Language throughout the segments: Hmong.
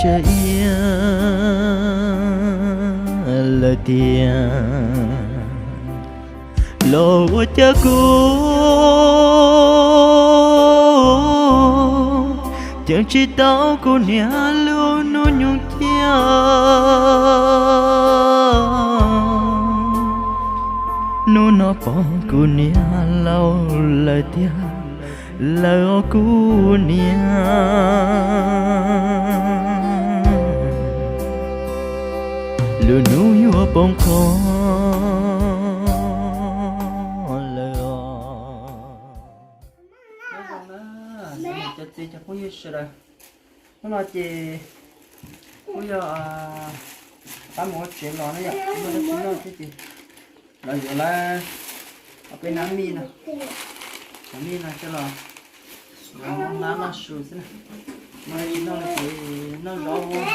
tsa ia lawm tiag, los ua cas kuv ceeb tsis tau kuv niam lub hnub nyoog cia. Hnub no pom kuv niam laus lawm tiag, lawm os kuv niam. Lub hnub yuav poob qho lawm os. Nyob zoo na, cov txiv cov phooj ywg sawv daws. Hnub no ces kuj yog pab mus ua tsev los na yom, kuj muaj dab tsi noj thiab ces los yuav lawv ob peb hnab mij no, cov mij no coj los hlab noj su xwb na. Noj li noj ces noj zaub heev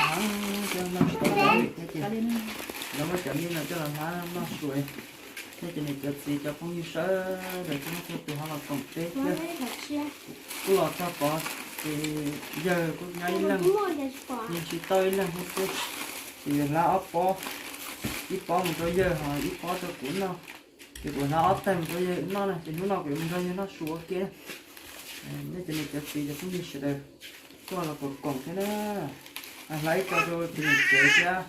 thiab noj tsis tau zaub li thiab ces lawv muab cov mij no coj los hlab noj su. Thiab ces nws cov txiv cov phooj ywg sawv daws txhua leej txhua tus ho los koom peb thiab. Kuj los txog pov ces yawg kuj nyob ib leeg, yeej tsis tau ib leeg thiab xwb. Ces yuav hlab ob pob, ib pob mus rau yawg ho ib pob rau kuv noj. Ces kuv hlab ob teg mus rau yawg noj na, ces hnub no kuv yuav mus nrog yawg noj su ua ke. Nej cov niam cov txiv cov phooj ywg sawv daws kuj los koom koom thiab na. Hlab ib co rau tus niam tsev thiab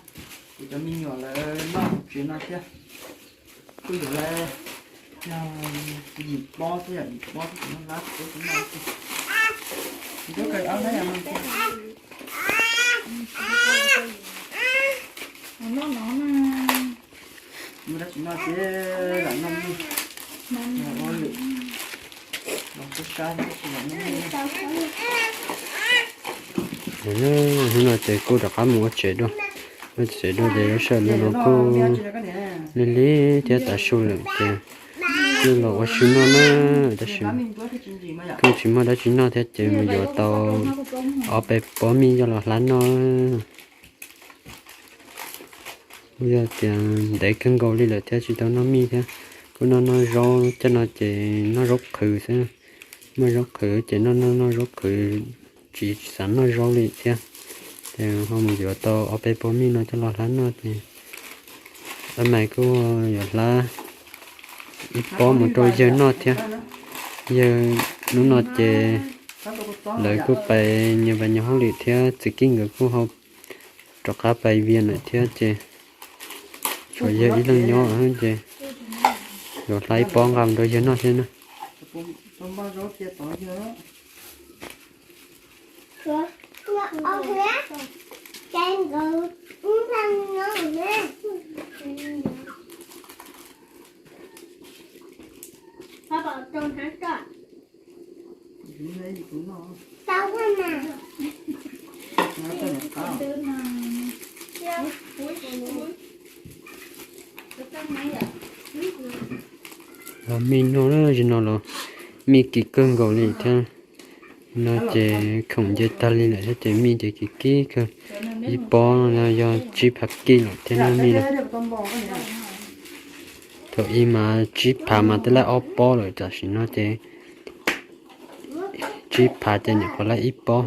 kuv cov me nyuam lawv noj hauv tsev no thiab. Kuj yuav lawv yog yim pob thiab yom, yim pob thiab kuv muab hlab kuv tus noj thiab. Kuv twb khaws ob hlab yam no thiab. Muaj dab tsi noj ces lam noj mej, ua lwm los kuj sab tab sis lam noj mej. Hnub no ces kuj rov qab mus ua tsev dua, ua tsev dua ces lub sij hawm no los kuj lig lig thiab tav su lawm ces kuj los ua si noj na, tab sis kuj tsis muaj dab tsi noj thiab ces mus yuav tau ob peb pob mij coj los hlab noj. Kuj yog tias ntev kawg nkaus li lawm thiab tsis tau noj mij thiab, kuj noj noj zaub caj no ces noj zaub qhwv xwb. Muaj zaub qhwv ces noj noj noj zaub qhwv, tsis xav noj zaub li thiab. Ces ho mus yuav tau ob peb pob mij no coj los hlab noj ces lawv mas kuj yuav hlab ib pob mus rau yawg noj thiab. Yawg hnub no ces lawv kuj pais nyias pais nyias hauj lwm thiab txiv Kib nkawd kuj ho rov qab pais vias lawm thiab ces tshuav yawg ib leeg nyob ces yuav hlab ib pob nqa mus rau yawg noj thiab na. Los mij no, zim no los mij kim kawg nkaus li thiab. No ces khoom nce tag li lawm thiab ces mij ces kim kib kawg. Ib pob no yog tsib phav kib lawm thiab na mij no. Thaum ub mas tsib phav mas twb laib ob pob lawm, tam sim no ces tsib phav ces nyuam qhuav laib ib pob.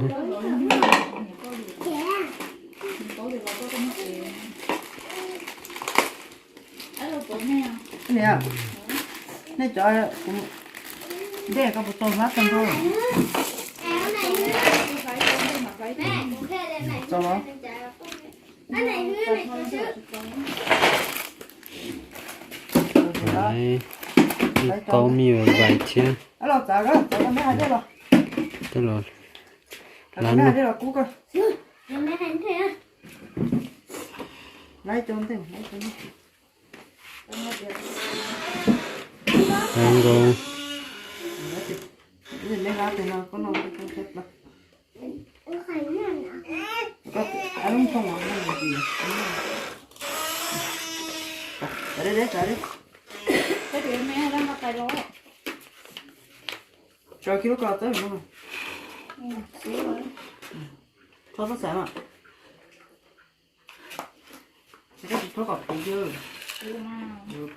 Nej cov ntej koj puas tau hlab tag nrho? Tau los? Ib pob mij vais thiab. Tej los hlab noj. Hlab nkaus. Tso kiag lub ko txawb no. Txhob txhob xav mas. Koj tsis txhob kom puv kiag.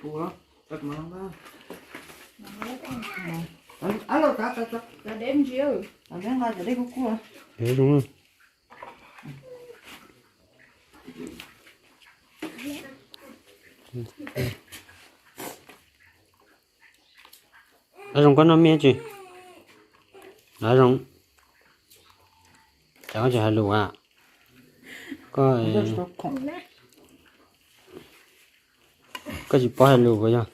Puv, tso kuv mam los nqa. Ab los, txav, txav, txav. Txav deb nqa cov dej kub kub. Zoo. Av Zoo, koj noj miab tsis? Av Zoo, cas koj tsis hais lus a? Koj, koj tsis paub hais lus puas yog?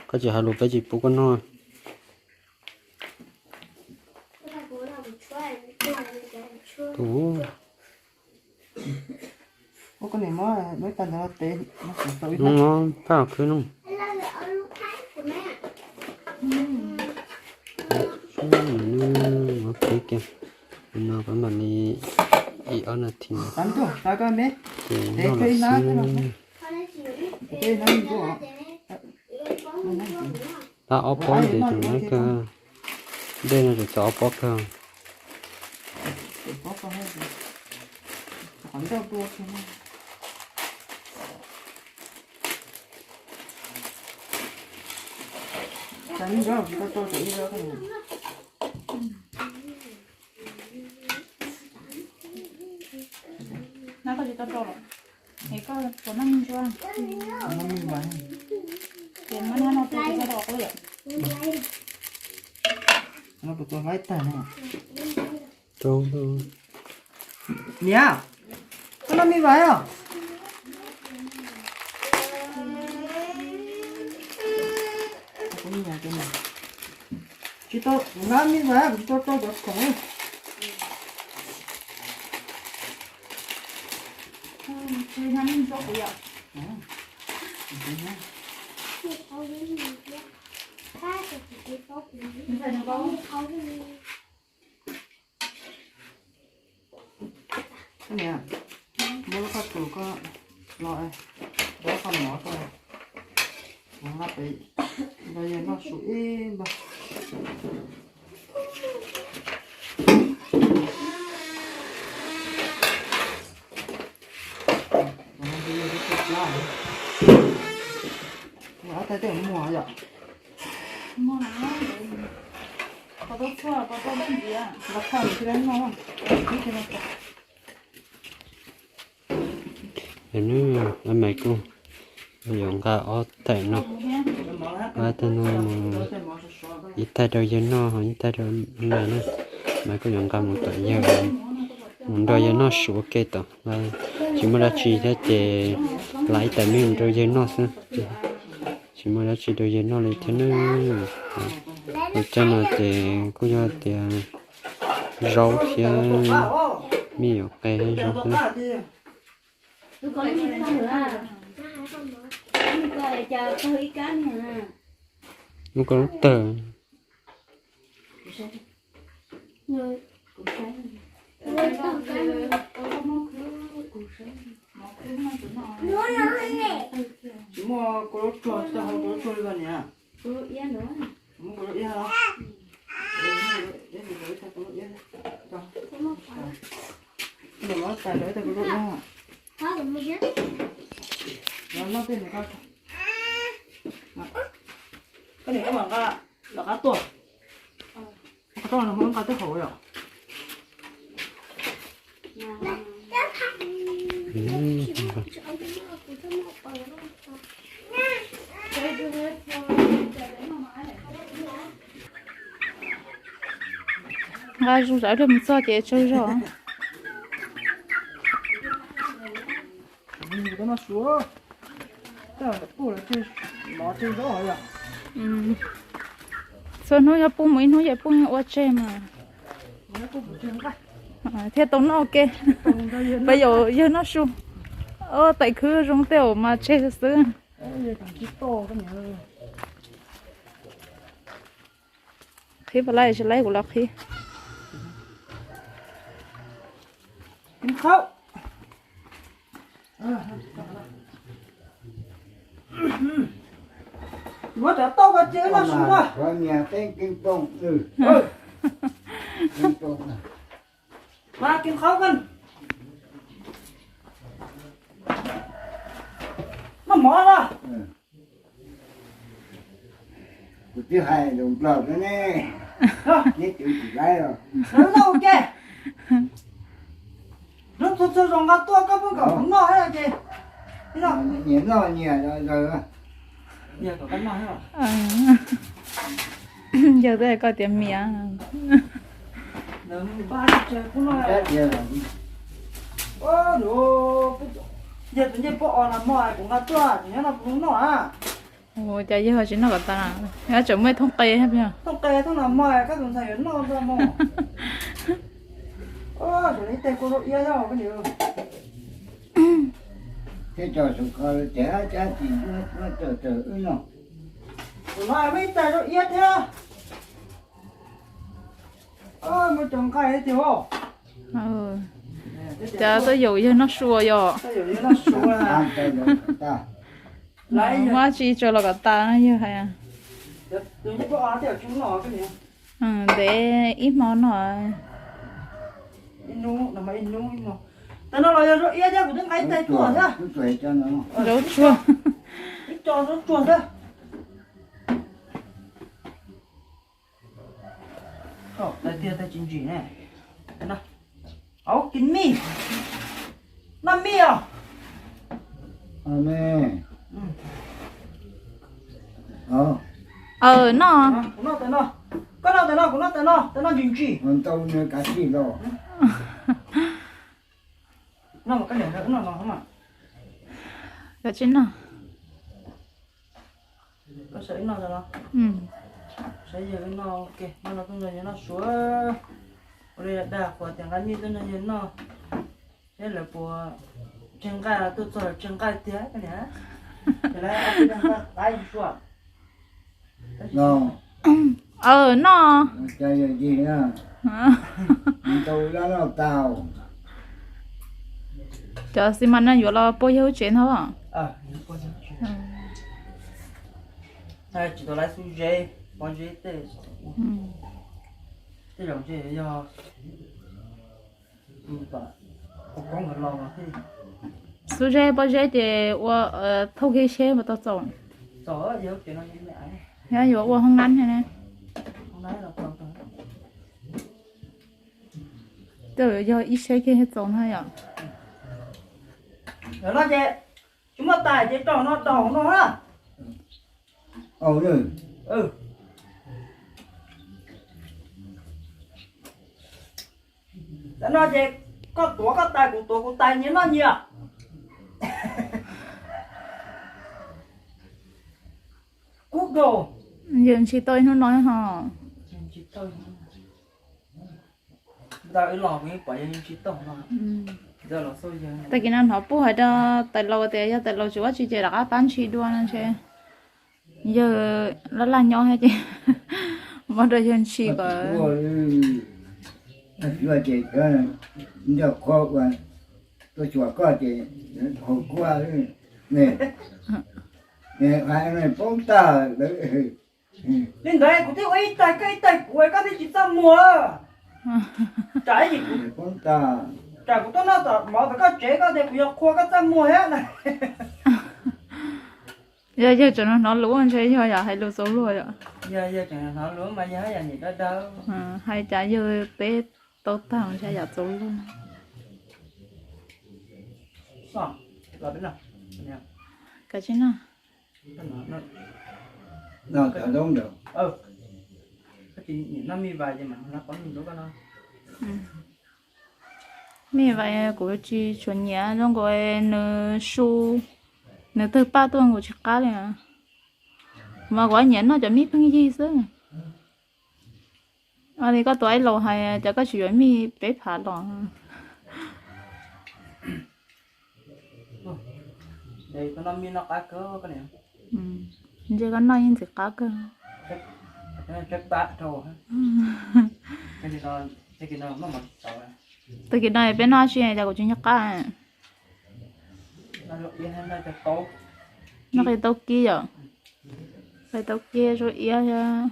Koj tsis hais lus peb tsis pub koj noj. Tus no paj khwb no. Tus no, tus no peb mam li ib ob nas this ces noj lawm xwb. Tab ob pob ces tseem laib kawg, dej no tseem txog ob pob kawg. Nab koj tsis tau rau los? Es koj puas noj me ntsuab? Ces muab nab no rau kuv txhob rau qub yom. No puas tau laib tag no? Niam, koj noj me vais os? Tsis tau, kuv noj me vais, kuv tsis tau rau cov khoom. Niam, muab lub qhov tus koj los, muab qhov mov koj los nqa pem nrog yawg noj su ib npag. Ob tag tej muag yom. Qhov tau txhua, qhov tau dej ntxiv, los kho nws tsis tau noj. Maiv kuj yuav nqa ob tag no, ob tag no mus, ib tag rau yawg noj, ib tag rau Maiv na. Maiv kuj yuav nqa mus tom yawg, mus nrog yawg noj su ua ke tom. Tsis muaj dab tsi thiab ces la ib tag me mus rau yawg noj xwb. Tsis muaj dab tsi rau yawg noj li thiab nawb. Lub caij no ces kuj yog tias zaub thiab me nyuam qe thiab zaub xwb. Muab koj lub tawg. Tsis muaj kua lub tsuag, tsis tau hau kua lub tsuag li ko niam. Muab kua lub iab los? Ib tag kua lub iab. Ib tag kua lub iab. Los noj tej no. Koj niam, koj mam nqa, lawv qab tuaj. Koj los muab nqa tej hauv yom. Nqa zoo zam ib pliag mus txog ces tsawg zog. Txhua hnub yog pub mus ib hnub ces pub ua tseg mas. Thiaj tau noj ua ke. Peb yuav yawg noj su. Ob tais khwb zoo tej zaum mas tseg xwb. Qhib puas laib tsis laib kuv los qhib. Yuav cov tauj ko ces noj su na. Mas kis qhaub koj noj mov na. Kuv twb hais lus Nplog rau nej, neb twv tsis laib os. Noj ua ke. Hnub txhua txhua zaus nqa tuaj koj pheej kom kuv noj thiab ces. Nyias noj nyias. Yawg twb koj tias mias. Yog tus ncej poj os no mog, kuv nqa tuaj, kuv nyob no kuv noj a. Ua cas yawg tsis noj kom tas, yog tseem muaj thooj qe thiab. Thooj qe thooj no mog, koj tus ntxhais yuav noj tso mog. Tus ib teg kua rau iab thiab. Thiab cov sum kho tias cab tsis muab tawm tawm wb noj. Tus no muaj ib teg rau iab thiab. Muaj cov nqaij thiab tiag. Cov tuaj yaum yawg noj sua yom. Muab tsis tso los kom tas no yawg hais. Ntev ib hmo no. Tab no los yog zaub iab thiab, kuv twb nqa ib teg tuaj thiab. Zaub tsuag. Ib co zaub tsuag xwb. Tsis ntsim ne. Au, kis mij. Noj mij os. Noj. Kuv noj tas no. Koj noj tas no, kuv noj tas no, tas no ntsim ntsim. Ntau nws kav tsij los. Noj mas koj niam noj no mas. Kav tsij noj. Koj sawv ib noj no. Sawv yawg ib noj, noj no tuaj nrog yawg noj suav. Ua li dag qhuas tias nqa mij tuaj nrog yawg noj, seb lawv puas tseg nqaij, tuaj txog lawv tseg nqaij tiag niam. Ces lawv ob peb dag nqaij qab yus suav. Aw, noj. Ntau lab noj tau. Cov xi mas no yuav los puag yawg lub tsev ntag. Tsis tau lawv xub zeb, pob zeb tej, tej zaum ntshe yog xub zeb pob zeb ces ua thauj kiag seb puas tau txaus. Yog yuav ua hoob nab thiab ne. Tej yog ib seb kiag thiaj txaus ntag yom. Yog no ces tsis muaj tais ces rau no rau no na. Tam no ces koj tuav koj tais, kuv tuav kuv tais, nyias noj nyias. Kub dua. Yawg ntshis tau ib hnub no ho. Tag kis no hnov puj hais rau tais laus tias yog tais laus tsis ua tsi ces rov qab pab ntshis dua no ntshe. Yawg laj laj nyob thiab ces muab rau yawg ntshis kom. Ces nco qhua ua tuaj xyuas koj ces haus kua, poob tag. Li ntawd kuv thiaj ua ib tais koj ib tais kuv, koj thiaj tsis txaj muag. Tsam kuv tuaj noj tom mov tom koj tsev, koj tias kuv yog qhua koj txaj muag thiab. Yog yawg tseem hnov lus ntshe yog yam hais lus txaus luag yom. Yog yawg tseem hnov lus mas yog yam nim dawb dawb. Hais cas yawg peb tau tag ntshe yam txaus luag. Kav tsij noj. Mij vais kuv tsis tshua nyiam zoo nkaus nws su, nws twg paj tuaj nkaus tsis qab li. Mas kuv nyiam noj cov mij pheej yig xwb. Li koj tus aib laus hais cas koj tsis yuav mij peb phav los. Ntshe koj noj yeej ntxim qab kawg. Tag kis no peb noj tsi cas kuv tsis nco qab. Noj qe taub kib yom. Qe taub kib zuj iab thiab.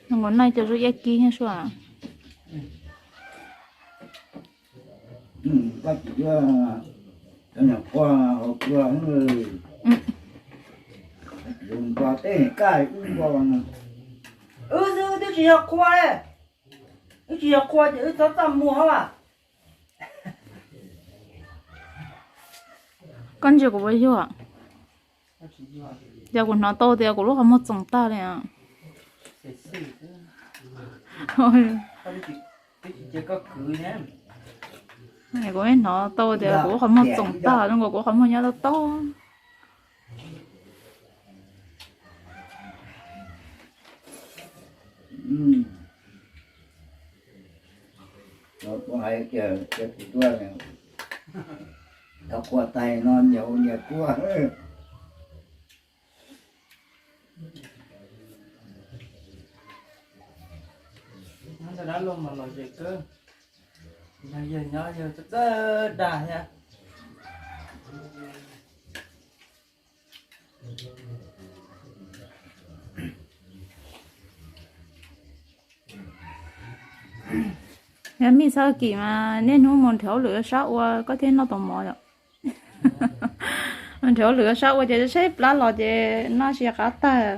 Nws nkaus noj cov zuj iab kib thiab sua. Koj tsis yuav cov nyuam qhuav haus kua, yus npo tej kaj wb npo. Wb xwb twb tsis yog qhua, wb tsis yog qhua ces wb txhob txaj muag os. Koj ntsia kuv puas yuag? Yog kuv hnov tau tias kuv lub qhov muag txoom tag li. Kuv hnov tau tias kuv lub qhov muag txoom tag, zoo nkaus kuv qhov muag nyob tau tau. Kuv hais tias kuv tuaj, tau quaj tais no nyias ua nyias quaj. Ntawm dab laug mas lom zem kawg, yawg nyob yawg txawj dag thiab. Yog mij txhob kim mas niaj hnub mus nrhiav hauj lwm sab ua koj thiaj noj tau mov yom. Nrhiav hauj lwm sab ua ces tshaib plab los ces noj tsis qab tag.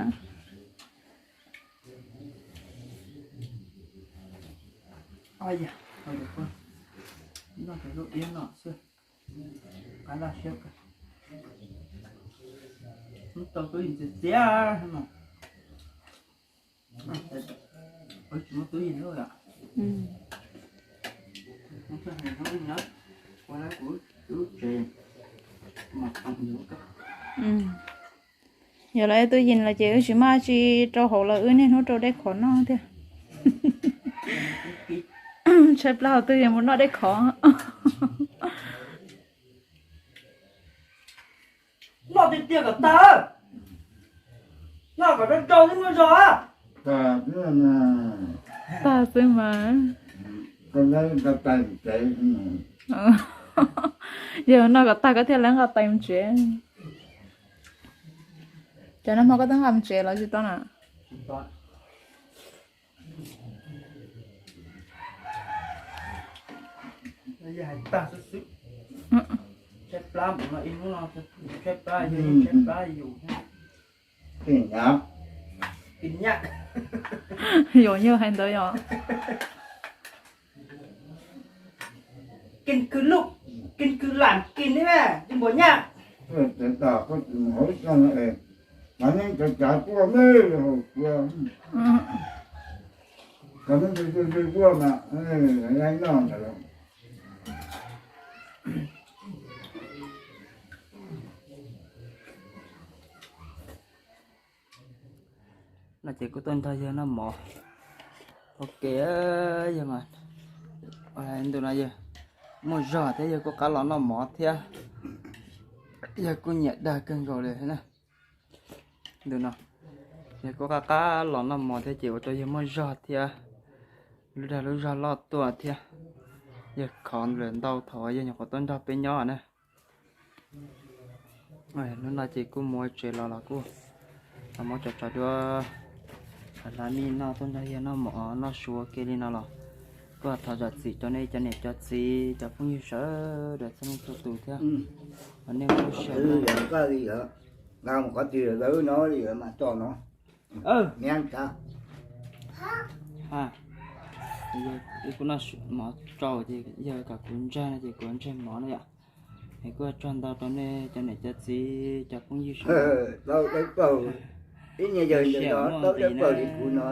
Yog lawv tub yees los ces wb tsis maj tsis rau hauv los wb niaj hnub rau dej khov noj thiab. Tshaib plab hauv twg yeej mus noj dej khov. Noj tiag tiag kom tag, noj kom rau rau thiab muaj zog. Tag xwb mas. Yog noj kom tag koj thiaj lawv nqa tais mus tsev. Cov nag hmo koj twb nqa mus tsev los tsis tau na? Yus yog hais ntawd yog. Kis kwv lub, kis kwv lam kis li me, tsis npaum nyaj. Txawm tas koj tsis mus hauv xyoo es, mas neeg txawm tsav tuaj me, tsav neeg txawm tuaj mas, noj ntawd. No ces kuj tuaj nrog yawg noj mov. Ok, yawg mas ntu no yawg muaj zog thiab yawg kuj qab los noj mov thiab. Yawg kuj nyiam dag kawg nkaus li na. Ntu no yawg kuj qab qab los noj mov thiab ces ua rau yawg muaj zog thiab, lub dag lub zog loj tuaj thiab. Yawg khov lawm ntau thaum yawg nyuam qhuav tuaj nrog peb nyob na. Hnub no ces kuj mus ua tsev los los kuj los muab tso tso dua, hlab mij noj tuaj nrog yawg noj mov noj su ua ke li no los kuj thov zam txim rau nej cov niam cov txiv cov phooj ywg sawv daws txhua leej txhua tus thiab. Ho nej kuj sawv daws li qhov twg lawv no li mas tso no. Kuv noj mov tsau ces yog kom kuv ntseg no ces kuv ntseg mov na yom. Es kuj tsaug ntau rau nej cov niam cov txiv cov phooj ywg sawv daws. Plaub dawb paug, ib niag yawg ntawm no plaub dawb paug li kuv no.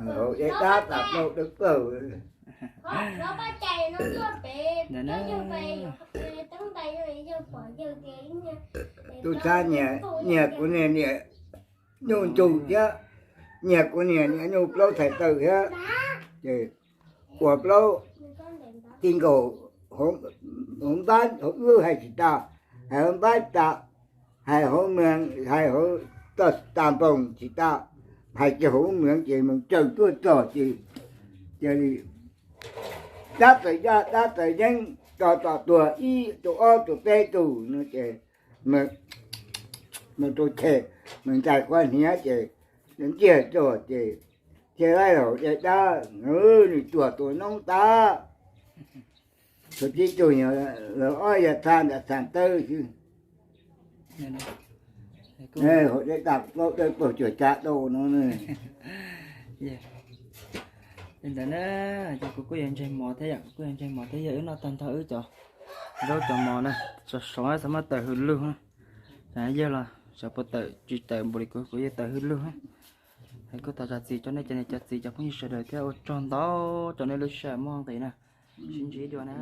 Hauv dej dab tas plaub dawb paug. Tub sab nyiag kuv niag niam nyuj ntsug thiab, nyiag kuv niag niam nyuj plaub txhais taw thiab. Ces ua plaub ti nkaus hauv npab hauv wb hais tsis tau, hais hauv npab tsis tau, hais hauv mws hais hauv toj tas npoos tsis tau, hais kiag hauv mws ces mus tsaws tuaj txog ces cia li dab txawm yaj dab txawm yeeb, tso tom tuag ib tug ob tug peb tug no ces mus rau ceg, mus ntais qhov hniav ces ntsiag txog ces thiaj laij hauv dej dab, nws tuag tua noob tas. Thaum tib tug los ob yog tha ntawm thav tawb xwb. Hauv dej dab plaub dawb paug cuag cav dau no. Li ntawd na, ces kuv kuj yog ntseg mov thiab yom, kuv kuj yog ntseg mov thiab yog wb noj tag nrho wb cov zaub cov mov na, tso sov xav muab tawm hws lug na. Yog los xyov puas tawm tsis tawm npaum li kuv, kuv yeej tawm hws lug na. Kuj thov zam txim rau nej cov niam cov txiv cov phooj ywg sawv daws thiab ua tsaug ntau rau nej lub sij hawm muaj nqis na. Sib ntsib dua na.